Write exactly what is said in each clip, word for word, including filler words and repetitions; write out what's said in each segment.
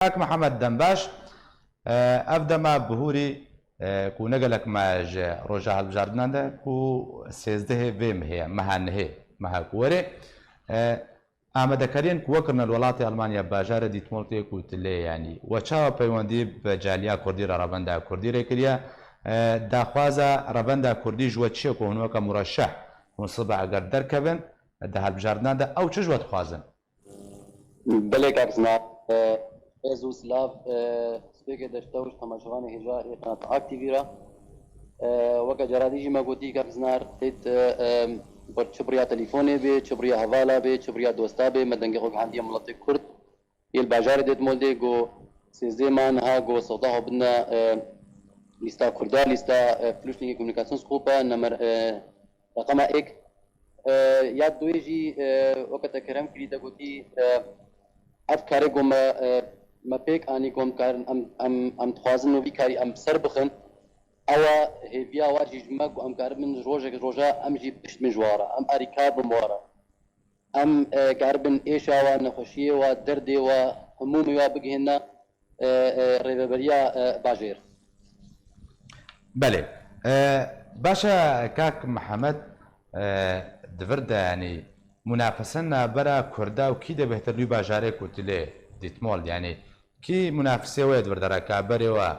Kak Mihemed, dem baş. E, ev dema bihûrî, e, ku ne gelek me ji roja hilbijartinan de, ku sêzdehê vê mehê ye, meha nihê, meha ku werê. E, amadekariyên ku we kirine li welatê Almanya, bajarê Dîtmoldê ku tu lê, yanî we çawa peywendî bi caliya kurdî re, revenda kurdî re kiriye? E, daxwaza revenda kurdî ji we çi ye ku hûn weke mureşeh, hûn sibe eger derkevin di hilbijartinan de, ew çi ji we dixwazin? Belê kak Zinar, e, ez û silav, e, spêkê deşte û ji temaşevanê hêja ê Qenat Ak T V re. E, weke caradî jî me gotî kak Zinar, têt, e, e, bir çi biriya telîfonê bê, çi biriya hevala bê, çi biriya dosta bê, me dengê xwe gihandiye miletê Kurd. Yê li bajarê Dêtmoldê go sêzdeh man ha go sewda xwe bidine, e, lîsta Kurda, lîsta, e, Flüchtlinge Kommunikationsgruppe, nemer, e, reqema êk. E, ya duyê jî, e, weke te kerem kirî te gotî, e, ev karê ku me, e, me pêk anî ku em karin, em, em, em dixwazin û vî karî em ser bixin. Ewa hêviya wa jî ji me ku em karibin rojek roja em jî pişt bin ji wa re, em arîkar bin wa re. Em, e, karibin êşa wa, nexweşiyê wa, derdê wa, hemûmê wa bigihêne, e, e, rêveberiya, e, bajêr. Belê. E, baş e, kak Mihemed, e, di vir de, yanî, munafese navbera Kurda û kî de bêhtir li wî bajarê ku tu lê Dîtmold, yanî, kî munafisê we ye di vir de, rekaberê we?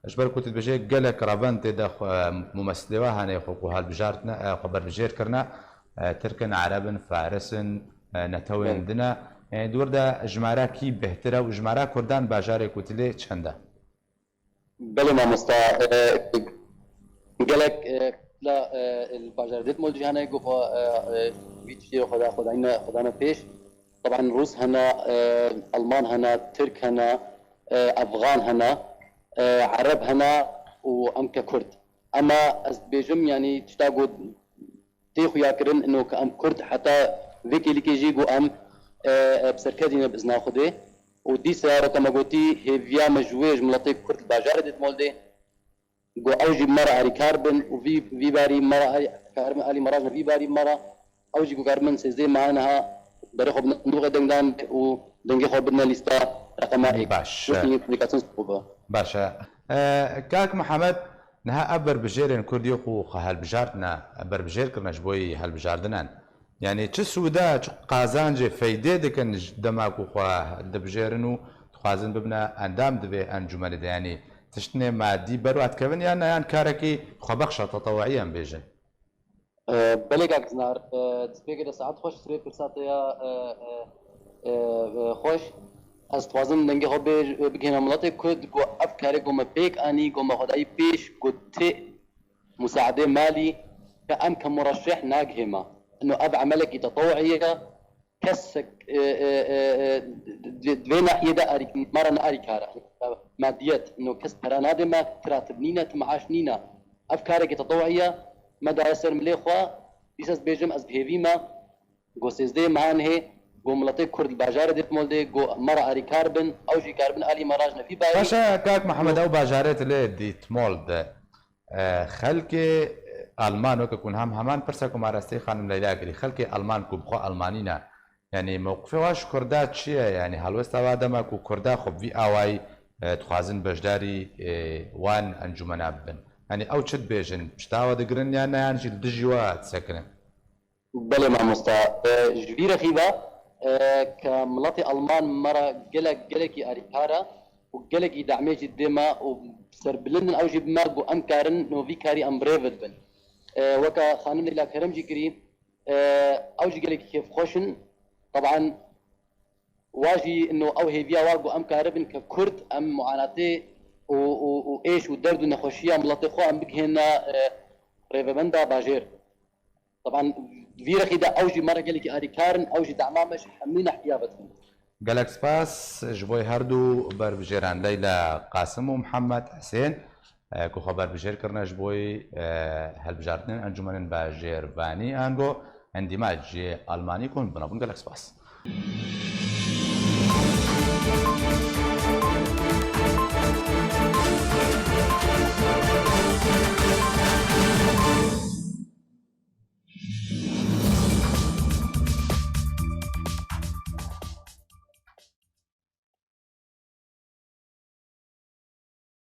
Ji ber ku tu dibêjê gelek revend tê de xwe, mumesilê we hene xwe ku hilbijartine, e, xwe berbijêr kirine, e, Tirk in, Ereb in, Faris in, e, netewên Belê. din e. Yanî di wir de jimara kî bêhtir e û jimara Kurdan bajarê ku tu lê çend e? Belê mamosta, e, gelek, e, la, e, li bajarê Dêtmol jî hene ku xwe, e, e, vî tiştê xwe da, xwe dayne, xwe dane pêş. Taban Rûs hene, e, Alman hene, Tirk hene, e, Efxan hene, e, Ereb hene û em ke Kurd. Ema ez dibêjim, yanî tişta ku tê xuyakirin, ino ke em Kurd heta vê kêlîkê jî ku em, e, e, bi serketî ne bi izna Xwedê. Û dîsa weke me gotî, hêviya me ji wê ji miletê Kurd li bajarê Dêtmoldê, ku ew jî bi me re alîkar bin û vî, vî barî me re alî-, karibin alî me re jî vî barî me re, ew jî ku karibin sêzdeh meha niha berê xwe bidin dengdan û dengê xwe bidine lîsta reqema êk. Baş. Wekî yê komunikasyon sibû be. Baş e. E, kak Mihemed, niha ev berbijêrên Kurd yê xwe xwe hilbijartine, berbijêr kirine ji bo yî hilbijardinan. Yanî çi sûde, çi qazancê, feydê dikin ji dema ku xwe dibijêrin û dixwazin bibine endam di vê encûmenê de? Yanî tiştinê madî ber wa dikevin yan na, yan karekî xwebexş e, tetewuî em bêjin? E, belê kak Zinar, e, destpêkê de saet xweş, sibê pirsa te ya, e, e, e, e, xweş. Ez dixwazim dengê xwe bê-, bigihînim miletê Kurd, ku ev karê ku me pêk anî, ku me xwe dayî pêş, ku tê musaedê malî, ke em ke mureşeh nagihê me. Ino ev emelekî tetewuî ye, kesek, e, e, e, e, di, di vê nahiyê de arî-, me re ne arîkar e. Madiyet, ino kes pera nade me, tu ratib nîne, tu maaş nîne. Ev karekî tetewuî ye, me daye ser milê xwe, dîsa ez bêjim, ez bi hêvî me, go sêzdeh mehan hê, go miletê Kurd li bajarê Dêtmoldê, go me re arîkar bin, ew jî karibin alî me re jî ne vî barî. Baş e, kak Mihemed, ew bajarê tu lê Dîtmold de, e, xelkê Alman, weke ku niha heman pirsa ku marastê xanim Leyla kirî, xelkê Alman ku bi xwe Almanî ne, yanî mewqifê wa ji Kurda çi ye? Yanî helwesta wa dema ku Kurda xwe bi vî awayî, e, dixwazin beşdarî, e, wan encûmena bibin. Yanî ew çi dibêjin? Pişta we digirin yan ne, yan jî li dijî we disekinin? Belê mamosta. E, ji vî rexî ve, e, ke miletê Alman me re gelek, gelekî arîkar e û gelekî demê jî dê me û serbilind in ew jî bi me ku em karin no vî karî em bi rê ve dibin. E, weke xanim Leyla Kerem jî kirî, e, ew jî gelekî kêfxweş in. Taban wa jî ino ew hêviya wa ku em karibin ke Kurd em muanatê û, û, û êş û derd û nexweşiya miletê xwe em bigihêne, e, rêvebenda bajêr. Taban vî rexî de ew jî me re gelekî arîkar in, ew jî dema me ji hemî nahîya ve dikin. Gelek spas ji bo her du berbijêran Leyla Qasim û Mihemed Hisên, e, ku xwe berbijêr kirine ji bo, e, hilbijartinên encûmenên bajêrvanî ango endîmac yê Almanî ku hûn bûne bûn. Gelek spas.